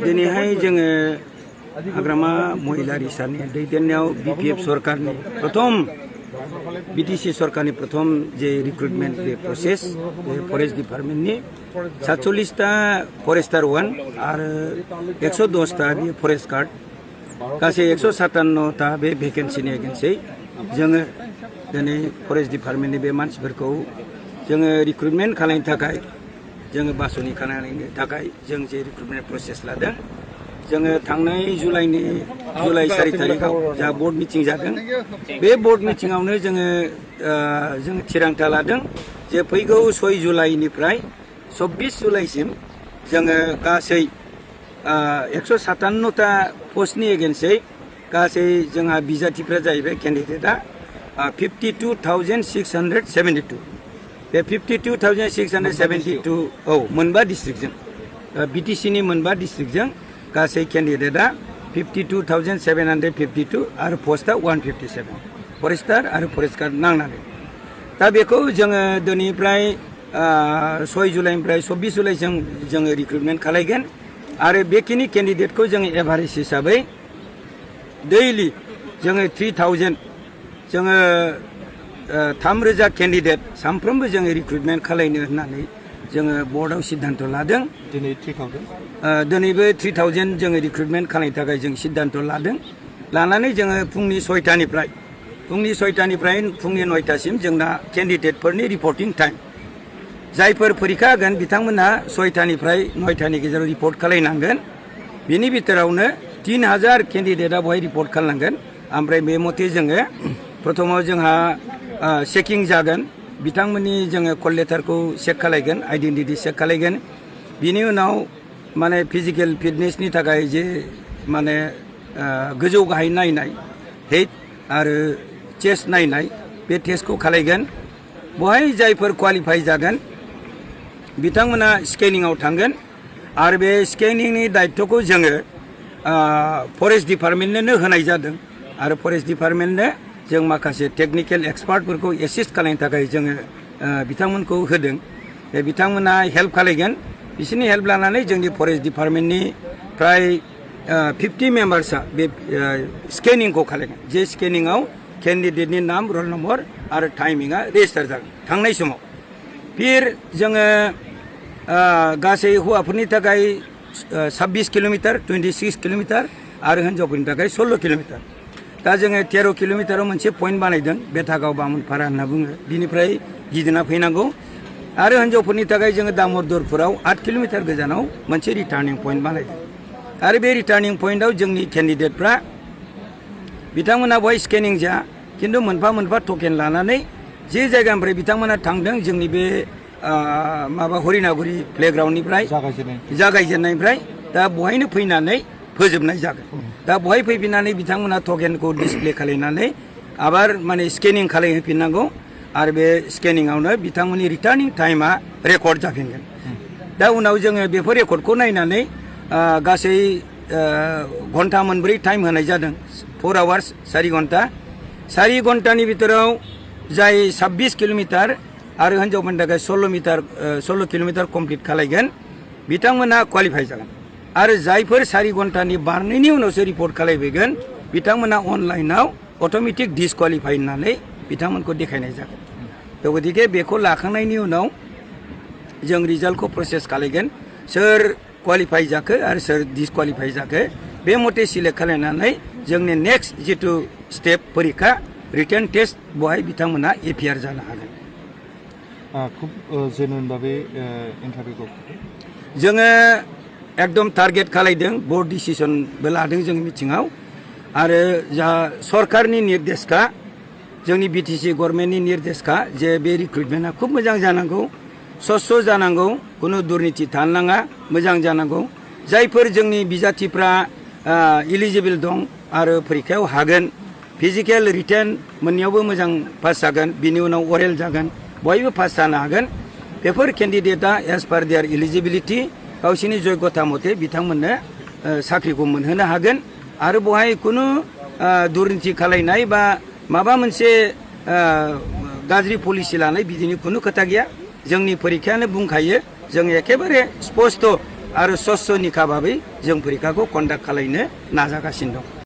दिनैहाय जोङो हाग्रामा महिलारि साननि दैदेननायाव BPF सरकारनि प्रथम BTC सरकारनि प्रथम जे रिक्रुटमेंट बे प्रोसेस फरेस्ट डिपार्टमेंटनि 47टा फरेस्टार 1 आरो 110टा बे फरेस्ट गार्ड गासै 157टा बे भेकेन्सिनि एगेन्सै जोङो दिनै फरेस्ट डिपार्टमेंटनि बे मानसिफोरखौ जोङो रिक्रुटमेंट खालामनो थाखाय जोङो बासनि खालामनायनि थाखाय जों जे रिक्रुटमेंट प्रोसेस लादों जोङो थांनाय जुलाइ 4 तारिखाव जा बोर्ड मिटिं जादों बे बोर्ड मिटिंआवनो जों थिरांथा लादों जे फैगौ 6 जुलाइनिफ्राय 24 जुलाइसिम जोङो गासै 157टा पस्टनि एगेन्सै गासै जोंहा बिजाथिफ्रा जाहैबाय केन्डिडेटआ 52,672 बे 52,672 मोनबा डिस्ट्रिक्टजों BTCनि मोनबा डिस्ट्रिक्टजों गासै केन्डिडेटआ 52,752 आरो पोस्टआ 157 फरेस्टार आरो फरेस्ट गार्ड नांनानै दा बेखौ जोङो दिनैनिफ्राय 6 जुलाइनिफ्राय 24 जुलाइसिम जोङो रिक्रुटमेंट खालामगोन आरो बेखिनि केन्डिडेटखौ जोङो एभारेज हिसाबै दैलि जोङो 3000 जोङो 3,000 केन्डिडेट सानफ्रोमबो जोङो रिक्रुटमेंट खालामनो होननानै जोङो बोर्डआव सिद्धांत लादों दिनै 3000 दिनैबो 3000 जोङो रिक्रुटमेंट खालामनो थाखाय जों सिद्धांत लादों लानानै जोङो फुंनि 6टानिफ्राय फुंनि 9टासिम जोंना केन्डिडेटफोरनि रिपर्टिं टाइम जायफोर फरिखा होगोन बिथांमोनहा 6टानिफ्राय 9टानि गेजेराव रिपर्ट खालामनांगोन बिनि बिथोरावनो 3000 केन्डिडेटआ बहाय रिपर्ट खालामनांगोन ओमफ्राय बे मथे जोङो प्रथमाव जोंहा चेकिं जागोन बिथांमोननि जोङो कल लेटारखौ चेक खालामगोन आइडेन्टिटि चेक खालामगोन बिनि उनाव माने फिजिकेल फिटनेसनि थाखाय जे माने गोजौ गाहाय नायनाय हेड आरो चेस्ट नायनाय बे टेस्टखौ खालामगोन बहाय जायफोर क्वालिफाइ जागोन बिथांमोना स्केनिंआव थांगोन आरो बे स्केनिंनि दायित्वखौ जोङो फरेस्ट डिपार्टमेन्टनो होनाय जादों आरो फरेस्ट डिपार्टमेन्टनो जों माखासे टेक्निकेल एक्सपार्टफोरखौ एसिस्ट खालामनो थाखाय जोङो बिथांमोनखौ होदों बे बिथांमोना हेल्प खालामगोन बिसोरनि हेल्प लानानै जोंनि फरेस्ट डिपार्टमेन्टनि फ्राय 50 मेम्बार्सआ बे स्केनिंखौ खालामगोन जे स्केनिंआव केन्डिडेटनि नाम रल नम्बर आरो टाइमिंआ रेजिस्टार जागोन थांनाय समाव फिर जोङो गासै हौवाफोरनि थाखाय 26 किल'मिटार 26 किल'मिटार आरो हिन्जावफोरनि थाखाय 16 किल'मिटार दा जोङो 13 किल'मिटाराव मोनसे पइन्ट बानायदों बेटागाव बामोनपारा होनना बुङो बिनिफ्राय गिदिंना फैनांगौ आरो हिन्जावफोरनि थाखाय जोङो दामोदरपुराव 8 किल'मिटार गोजानाव मोनसे रिटार्निं पइन्ट बानायदों आरो बे रिटार्निं पइन्टआव जोंनि केन्डिडेटफ्रा बिथांमोना बहाय स्केनिं जाया खिन्थु मोनफा मोनफा टकेन लानानै जे जायगानिफ्राय बिथांमोना थांदों जोंनि बे हरिनागुरि प्लेग्राउन्डनिफ्राय जागायजेननायनिफ्राय दा बहायनो फैनानै फोजोबनाय जागोन दा बहाय फैफिननानै बिथांमोना टकेनखौ डिसप्ले खालामनानै आबार माने स्केनिं खालामहोफिननांगौ आरो बे स्केनिंआवनो बिथांमोननि रिटार्निं टाइमा रेकर्ड जाफिनगोन दा उनाव जोङो बेफोर रेकर्डखौ नायनानै गासै घन्टा मोनब्रै टाइम होनाय जादों 4 आवार्स 4 घन्टा 4 घन्टानि बिथोराव जाय 26 किल'मिटार आरो हिन्जावफोरनि थाखाय 16 किल'मिटार कमप्लिट खालामगोन बिथांमोना क्वालिफाइ जागोन आरो जायफोर 4 घन्टानि बारनायनि उनावसो रिपर्ट खालामफैगोन बिथांमोना अनलाइनाव अट'मेटिक डिसक्वालिफाइ होननानै बिथांमोनखौ देखायनाय जागोन थ' गतिके बेखौ लाखांनायनि उनाव जों रिजाल्टखौ प्रसेस खालामगोन सोर क्वालिफाइ जाखो आरो सोर डिसक्वालिफाइ जाखो बे मथे सिलेक्ट खालामनानै जोंनि नेक्स्ट जिथु स्टेप परीक्षा रिटेन टेस्ट बहाय बिथांमोना एपियार जानो हागोन खुब जेनुइन भाबै इन्टारभिउखौ जोङो एकदम टारगेट खालामदों बोर्ड डिसिसनबो लादों जों मिटिङाव आरो जा सरकारनि निर्देशखा जोंनि BTC गभर्नमेन्टनि निर्देशखा जे बे रिक्रुटमेन्टआ खुब मोजां जानांगौ स्वस्थ जानांगौ कुनु दुर्नीति थानो नाङा मोजां जानांगौ जायफोर जोंनि बिजाथिफ्रा इलिजिबल दं आरो परीक्षायाव हागोन फिजिकेल रिटेन मोननैयावबो मोजां पास जागोन बिनि उनाव अरेल जागोन बयबो पास जानो हागोन बेफोर केन्डिडेटआ एज पार देयार इलिजिबिलिटि गावसिनि जयगथा मथे बिथांमोननो साख्रिखौ मोनहोनो हागोन आरो बहाय कुनु दुर्नीति खालामनाय बा माबा मोनसे गाज्रि पलिसि लानाय बिदिनि कुनु खोथा गैया जोंनि परीक्षायानो बुंखायो जों एखेबारे स्पष्ट आरो सस्स' निखा भाबै जों परिखाखौ कन्डाक्ट खालायनो नाजागासिनो दं।